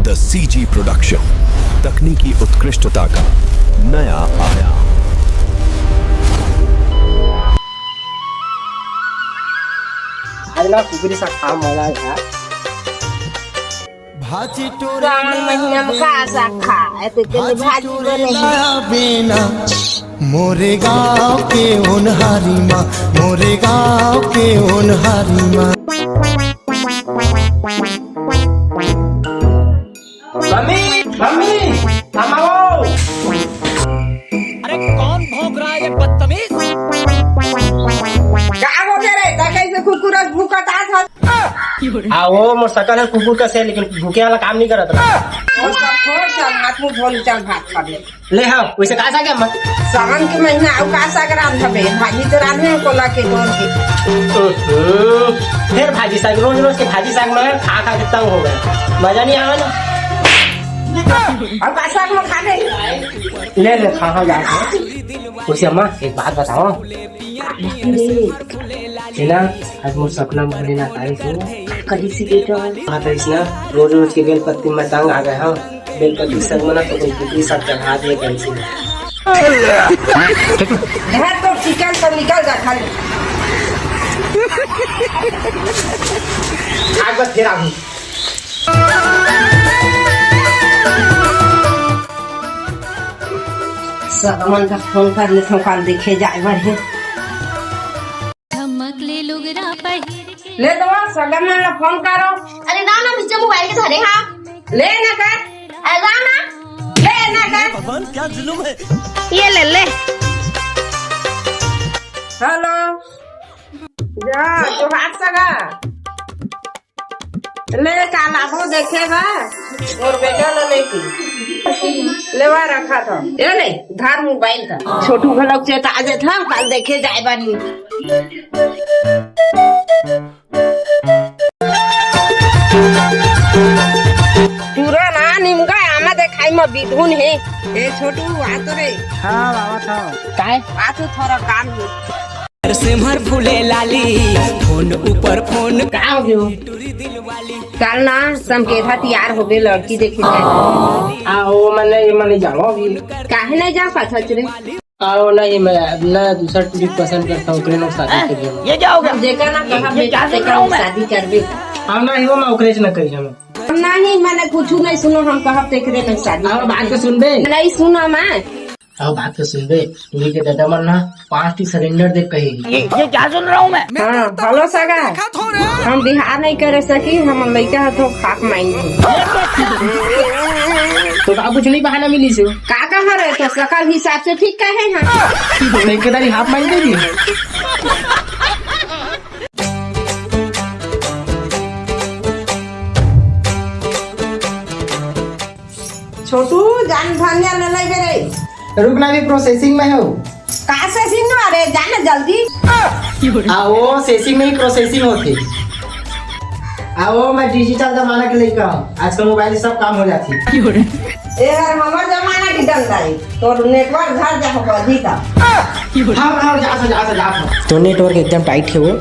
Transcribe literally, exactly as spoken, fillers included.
The C G Production, तकनीकी उत्कृष्टता का नया आयाम। आज ना कुकरी साग खा मला यार। भाजी टोरे सावन महीना में का साग खा, ऐसे तेल भाजी बने। मोरे गांव के ओनहारी माँ, मोरे गांव के ओनहारी माँ। मम्मी, मम्मी, मम्मा वो। अरे कौन भौंक रहा है ये बदतमीज? का हो गया रे? का कैसे कुकुर भूखत आत हस? आ, वो मोर सकल है कुकुर कस, लेकिन भूखे वाला काम नहीं करत रहा। वो सब छोड़, चल हाथ मुंह धो ले, चल भात खा ले। ले हाँ, वैसे का साग है अम्मा? सावन के महीना अउ का साग रांधबे? भाजी तो रांधे हैं कोला के तोड़ के। हम्म, फिर भाजी साग, रोज रोज के भाजी साग में खा खा के तंग हो गए, मजा नहीं आवा ना। अउ का साग में खा ले? ले ले, खा खा जा। वैसे अम्मा एक बात बताओ, है ना, आज मोर सपना में भोलेनाथ आइस हे। कहिस हे बेटा? हाँ, तो इसना रोज रोज के बेलपत्ती में तंग आ गए हंव। बेलपत्ती संग में ना तो कोई कुकरी साग चढ़ा दे कहिस हे। घर तो चिकन तो निकल जा खाली। आज बस फिर आऊँ। सब मन का फोन कर लेथव, काल देखे जाए बर हे। धमक ले लुगरा पहिर के। ले तो सगन मन ला फोन करो। अरे ना ना, मिस्टर मोबाइल के धरे हाँ। ले ना कर। अरे ना ना। ले ना कर। भगवान क्या जुलुम है। ये ले ले। हेलो। जा, जोहार सगा। ले, का लाबो देखे बा? मोर बेटा ला लेके। लेवा रखा था। ये ले, धार मोबाइल का। छोटू घलक चेता आ जात हा, काल देखे जाए बानी। चूरा ना निमगा आमा देखाई म बिधुन हे। ए छोटू, आ तो रे। हाँ, बाबा था। काय? आ तो थोड़ा काम हे। सिमर फूले लाली, फोन ऊपर फोन। का हो गयो? काल ना संकेत हा तियार होगे लड़की देखे जाए। आ, ओ, मैं नहीं, मैं नहीं जाऊँ अभी। काहे नहीं जा पाथस रे? आ, ओ, नहीं, मैं ना दूसरा टूरी पसंद करता हूँ, ओकरे लोग शादी कर लेंगे। ये क्या हो गया? हम जेकर ना ये, ये कहब, क्या सुन तेकर रहा हूँ लोग मैं? शादी करबे। हम नहीं, वो मैं ओकरे से ना कही हम। हम नहीं, मैंने कुछ नहीं सुनो, हम कहब तेकरे में शादी अब करबे। बात तो सुनबे। नहीं सुना मैं। अब बात तो सुनबे, टूरी के दादा मन ना पांच ठी सिलेंडर दे कहे। ये, ये क्या सुन रहा हूँ मैं? हाँ, हेलो सगा। हम बिहार नहीं करे सकी, हम लइका ह तो खाक माइन। तो का कुछ नहीं बहाना मिली से? का कहा रे, तो सकल हिसाब से ठीक कहे हैं। तो एक दारी हाफ माइन दे दी। छोटू, जान धनिया ले लेबे रे। रुक ना, अभी प्रोसेसिंग में हो। का सेसिंग में? अरे, जान जल्दी। आ, वो सेसिंग में ही प्रोसेसिंग होती। आ, वो मैं डिजिटल जमाना के लइका हूँ, आजकल मोबाइल से सब काम हो जाती। ए यार, हमर जमाना की डंडा है, तोर नेटवर्क घर जा हो अभी तक। हाँ, हाँ, जा, जा, जा, जा। तो नेटवर्क एकदम टाइट है वो।